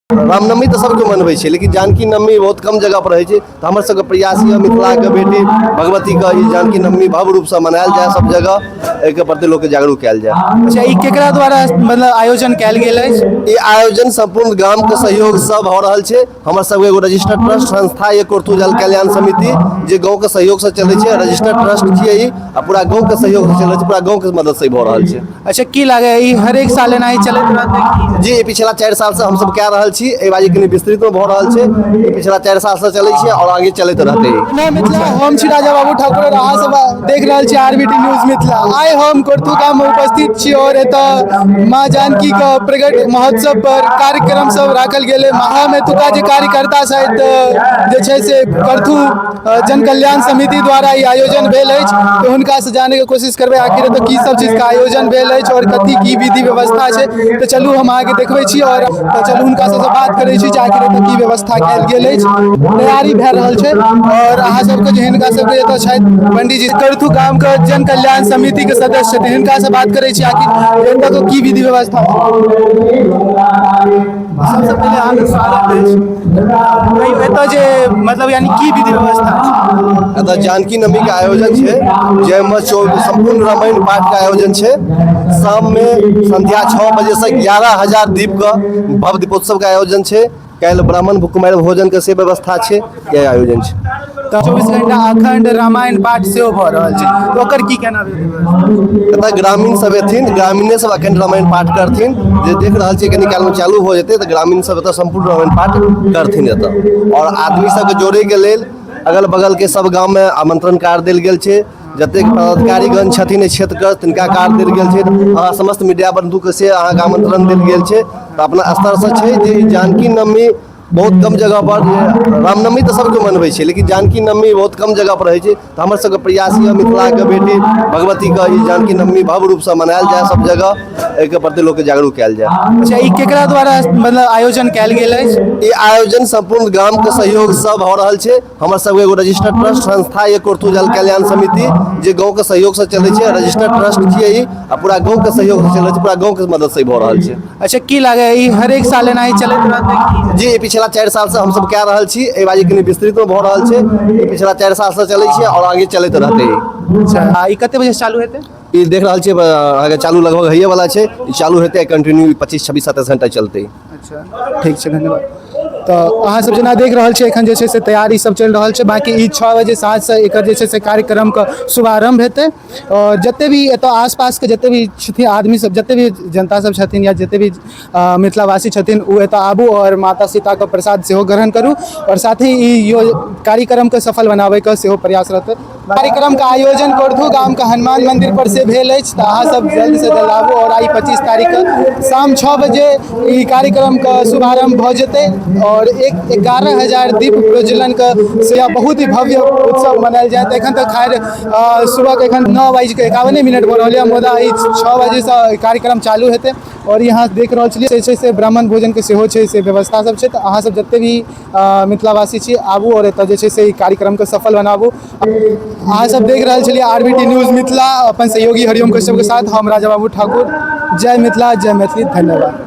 रामनवमी तऽ सबके मनबै छै, लेकिन जानकी नवमी बहुत कम जगह पर होइ छै। तऽ हमर सबके प्रयास यऽ मिथिलाके बेटी भगवतीके ई जानकी नवमी भव्य रूपसँ मनायल जाय सब जगह, एहिके प्रति लोकके जागरूक कयल जाय। अच्छा, ई केकरा द्वारा मतलब आयोजन कयल गेल अछि? ई आयोजन सम्पूर्ण गामके सहयोगसँ भऽ रहल छै। हमर सबके एगो रजिस्टर्ड ट्रस्ट संस्था यऽ कोर्थू जल कल्याण समिति, जे गाँवके सहयोगसँ चलै छै। रजिस्टर्ड ट्रस्ट छियै ई आ पूरा गाँवके सहयोगसँ चलै छै, पूरा गाँवके मददसँ ई भऽ रहल छै। अच्छा, की लागैए ई हरेक साल एनाही चलैत रहतै की? जी, पिछला 4 सालसँ हमसब कए रहल छी। एहि बाजी कनि विस्तृतमे भऽ रहल छै। ई पिछला 4 सालसँ चलै छै आओर आगे चलैत रहतै। मैं मिथिला, हम छी राजा बाबू ठाकुर और अहाँ सब देख रहल छी आरबीटी न्यूज मिथिला। आइ हम कोर्थू गाम में उपस्थित छी और एतऽ माँ जानकी के प्रगट महोत्सव पर कार्यक्रम सब राखल गेल है। हम एतुका जे कार्यकर्ता छथि, जे छै से करथू जन कल्याण समिति द्वारा ई आयोजन भेल अछि, तऽ हुनका से जाने के कोशिश करबै आखिर एतऽ की सब चीज के आयोजन भेल अछि और कथी की विधि व्यवस्था छै। तऽ चलू, हम अहाँके देखबै छी और तऽ चलू, हुनका सबसँ बात करै छी जे आखिर एतऽ की व्यवस्था कयल गेल अछि। तैयारी भए रहल छै और अहाँ सबके जे हिनका सबके एतऽ छथि पंडीजी, करथू गाम के जन कल्याण समिति के सदस्य छथिन, हिनका से बात करै छी आखिर एतऽ के की विधि व्यवस्था छै। सबसँ पहिले अहाँके स्वागत अछि। कहियौ, एतऽ जे मतलब यानी की विधि व्यवस्था छै? एतऽ जानकी नवमीके आयोजन छै, जाहिमे सम्पूर्ण रामायण पाठके आयोजन छै। शाममे संध्या 6 बजेसँ 11,000 दीपके भव्य दीपोत्सवके आयोजन छै। काल्हि ब्राह्मण कुमारि भोजनके से व्यवस्था छै। इएह आयोजन छै। तऽ 24 घंटा अखंड रामायण पाठ सेहो भऽ रहल छै, तऽ ओकर की केना विधि व्यवस्था? एतऽ ग्रामीण सब एथिन, ग्रामीणे सब अखंड रामायण पाठ करथिन। जे देख रहल छियै, कनी कालमे चालू भऽ जेतै, तऽ ग्रामीण सब एतऽ सम्पूर्ण रामायण पाठ करथिन एतऽ। आओर आदमी सबके जोड़ैके लेल अगल बगलके सब गाममे आमंत्रण कार्ड देल गेल छै। जतेक पदाधिकारीगण छथिन एहि क्षेत्रके, तिनका कार्ड देल गेल छै। अहाँ समस्त मीडिया बंधुके से अहाँके आमंत्रण देल गेल छै। तऽ अपना स्तरसँ छै जे जानकी नवमी बहुत कम जगह पर, जे रामनवमी तऽ सबके मनबै छै, लेकिन जानकी नवमी बहुत कम जगह पर होइ छै। तऽ हमर सबके प्रयास यऽ मिथिलाके बेटी भगवतीके ई जानकी नवमी भव्य रूपसँ मनायल जाय सब जगह, एहिके प्रति लोकके जागरूक कयल जाय। अच्छा, ई केकरा द्वारा मतलब आयोजन कयल गेल अछि? ई आयोजन सम्पूर्ण गामके सहयोगसँ भऽ रहल छै। हमर सबके एगो रजिस्टर्ड ट्रस्ट संस्था यऽ कोर्थू जल कल्याण समिति, जे गाँवके सहयोगसँ चलै छै। रजिस्टर्ड ट्रस्ट छियै ई आ पूरा गाँवके सहयोगसँ चलै छै, पूरा गाँवके मददसँ ई भऽ रहल छै। अच्छा, की लागैए ई हरेक साल एनाही चलैत रहतै की? जी, पिछला 4 सालसँ हमसब कए रहल छी। एहि बाजी कनि विस्तृतमे भऽ रहल छै। ई पिछला 4 सालसँ चलै छै आओर आगे चलैत रहतै। अच्छा, आ ई कते बजे से चालू हेतै? ई देख रहल छियै, अहाँके चालू लगभग होइए वाला छै। ई चालू हेतै, कंटिन्यू 25, 26, 27 घंटा चलतै। अच्छा, ठीक छै, धन्यवाद। तऽ अहाँ सब जेना देख रहल छियै, एखन जे छै से तैयारी सब चलि रहल छै। बाँकी ई 6 बजे साँझसँ एकर जे छै से कार्यक्रमके शुभारम्भ हेतै आओर जते भी एतऽ आसपासके जते भी छथिन आदमी सब, जते भी जनता सब छथिन या जते भी मिथिलावासी छथिन, ओ एतऽ आबू आओर माता सीताके प्रसाद सेहो ग्रहण करू आओर साथ ही ई कार्यक्रमके सफल बनाबैके सेहो प्रयास रहतै। कार्यक्रमके आयोजन कोर्थू गामके हनुमान मंदिर पर से भेल अछि, तऽ अहाँ सब जल्द से जल्द आबू और आइ 25 तारीखके शाम 6 बजे ई कार्यक्रमके शुभारम्भ भऽ जेतै और एक 11,000 दीप प्रज्वलनके से बहुत ही भव्य उत्सव मनायल जायत। एखन तऽ खैर सुबहके एखन 9 बाजि कऽ 51 मिनट भऽ रहल यऽ, मुदा ई 6 बजेसँ कार्यक्रम चालू हेतै। और यहाँ देख रहल छलियै जे छै से ब्राह्मण भोजनके सेहो छै से व्यवस्था सब छै। तऽ अहाँ सब जते भी मिथिलावासी छी, आबू और एतऽ जे छै से ई कार्यक्रमके सफल बनाबू। अहाँ सब देख रहल छलियै आरबीटी न्यूज मिथिला, अपन सहयोगी हरिओम कश्यपके साथ हम राजा बाबू ठाकुर। जय मिथिला, जय मैथिली, धन्यवाद।